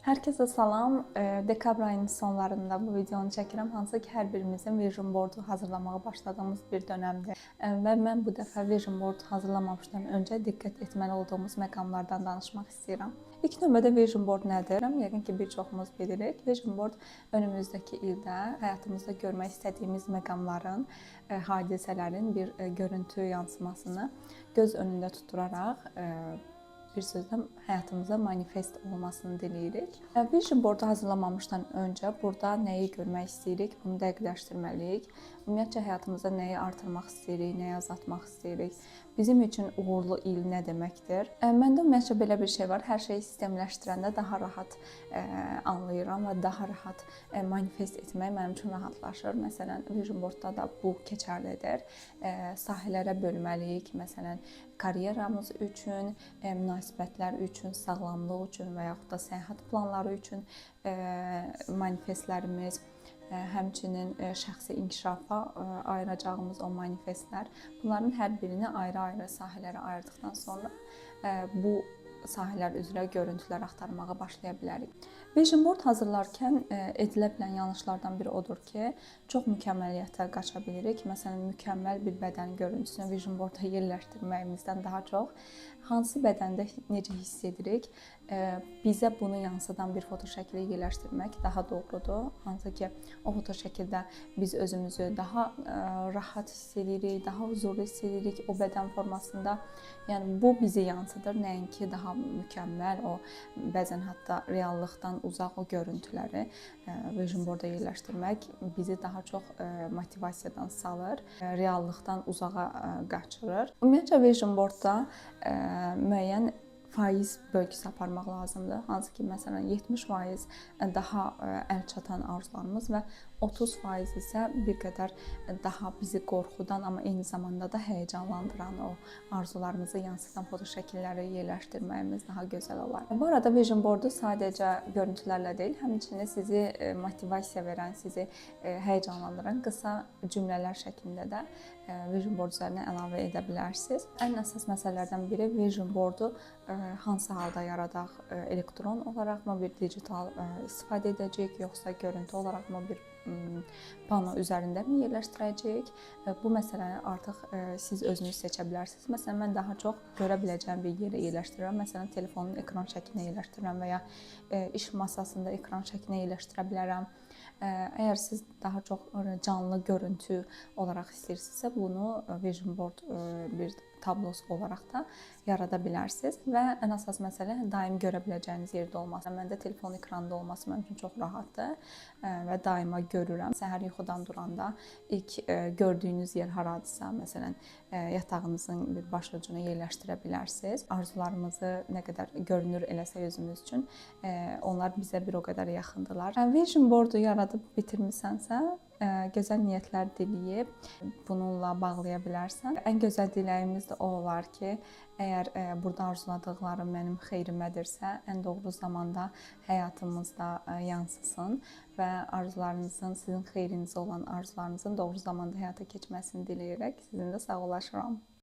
Herkese salam. Dekabr ayının sonlarında bu videonu çəkirəm. Hansı ki, hər birimizin vision boardu hazırlamağa başladığımız bir dönəmdir. Və mən bu dəfə vision board hazırlamamışdan öncə diqqət etməli olduğumuz məqamlardan danışmaq istəyirəm. İlk növbədə vision board nədir? Yəqin ki, bir çoxumuz bilirik. Vision board önümüzdəki ildə həyatımızda görmək istədiyimiz məqamların, hadisələrin bir görüntü yansımasını göz önündə tutturaraq bir sözlə həyatımıza manifest olmasını diləyirik. Vision board hazırlamamışdan öncə burada nəyi görmək istəyirik, bunu dəqiqləşdirməliyik. Ümumiyyətcə həyatımızda nəyi artırmaq istəyirik, nəyi azaltmaq istəyirik. Bizim üçün uğurlu il nə deməkdir? Məndə ümumiyyətcə belə bir şey var. Hər şeyi sistemləşdirəndə daha rahat anlayıram və daha rahat manifest etmək mənim üçün rahatlaşır. Məsələn, vision boardda da bu keçərlidir. Sahələrə bölməliyik. Məsələn, karyeramız üçün, münasibətlər üçün, sağlamlıq üçün və yaxud da səyahət planları üçün manifestlərimiz, həmçinin şəxsi inkişafa ayıracağımız o manifestlər, bunların hər birini ayrı-ayrı sahələrə ayırdıqdan sonra bu sahələr üzrə görüntülər axtarmağa başlaya bilərik. Vision board hazırlarkən edilə bilən yanlışlardan biri odur ki, çox mükəmməliyyətə qaça bilirik. Məsələn, mükəmməl bir bədən görüntüsünü vision boarda yerləşdirməyimizdən daha çox hansı bədəndə necə hiss edirik, bizə bunu yansıdan bir foto şəkli yerləşdirmək daha doğrudur. Hansı ki, o foto şəkildə biz özümüzü daha rahat hiss edirik, daha huzurlu hiss edirik o bədən formasında. Yəni bu bizi yansıdır, nəinki daha mükəmməl, o bəzən hətta reallıqdan uzaq o görüntüləri vision boarda yerləşdirmək bizi daha çox motivasiyadan salır, reallıqdan uzağa qaçırır. Ümumiyyətcə vision boardda müəyyən faiz bölgüsü aparmaq lazımdır. Hansı ki, məsələn, 70% daha əl çatan arzularımız və 30% isə bir qədər daha bizi qorxudan, amma eyni zamanda da həyəcanlandıran o arzularımızı yansıdan foto şəkilləri yerləşdirməyimiz daha gözəl olar. Bu arada vision boardu sadəcə görüntülərlə deyil, həmçinin sizi motivasiya verən, sizi həyəcanlandıran qısa cümlələr şəklində də vision board üzərinə əlavə edə bilərsiniz. Ən əsas məsələlərdən biri vision boardu hansı halda yaradaq? Elektron olaraqmı bir digital istifadə edəcəyik, yoxsa görüntü olaraqmı bir pano üzərində mi yerləşdirəcəyik? Bu məsələni artıq siz özünüz seçə bilərsiniz. Məsələn, mən daha çox görə biləcəyim bir yerə yerləşdirirəm. Məsələn, telefonun ekran şəklinə yerləşdirirəm və ya iş masasında ekran şəklinə yerləşdirə bilərəm. Əgər siz daha çox canlı görüntü olaraq istəyirsinizsə, bunu vision board bir tablosu olaraq da yarada bilərsiniz və ən əsas məsələ daim görə biləcəyiniz yerdə olması. Məndə telefon ekranında olması mənim üçün çox rahatdır və daima görürəm. Səhər yuxudan duranda ilk gördüyünüz yer haradısa, məsələn, yatağınızın bir başucuna yerləşdirə bilərsiniz. Arzularımızı nə qədər görünür eləsək özümüz üçün, onlar bizə bir o qədər yaxındırlar. Vision boardu yaradıb bitirmisənsə, gözəl niyyətlər diləyib bununla bağlaya bilərsən. Ən gözəl diləyimiz də o olar ki, əgər burada arzuladıqlarım mənim xeyrimədirsə, ən doğru zamanda həyatımızda yansısın və arzularınızın, sizin xeyrinizə olan arzularınızın doğru zamanda həyata keçməsini diləyərək sizinlə sağollaşıram.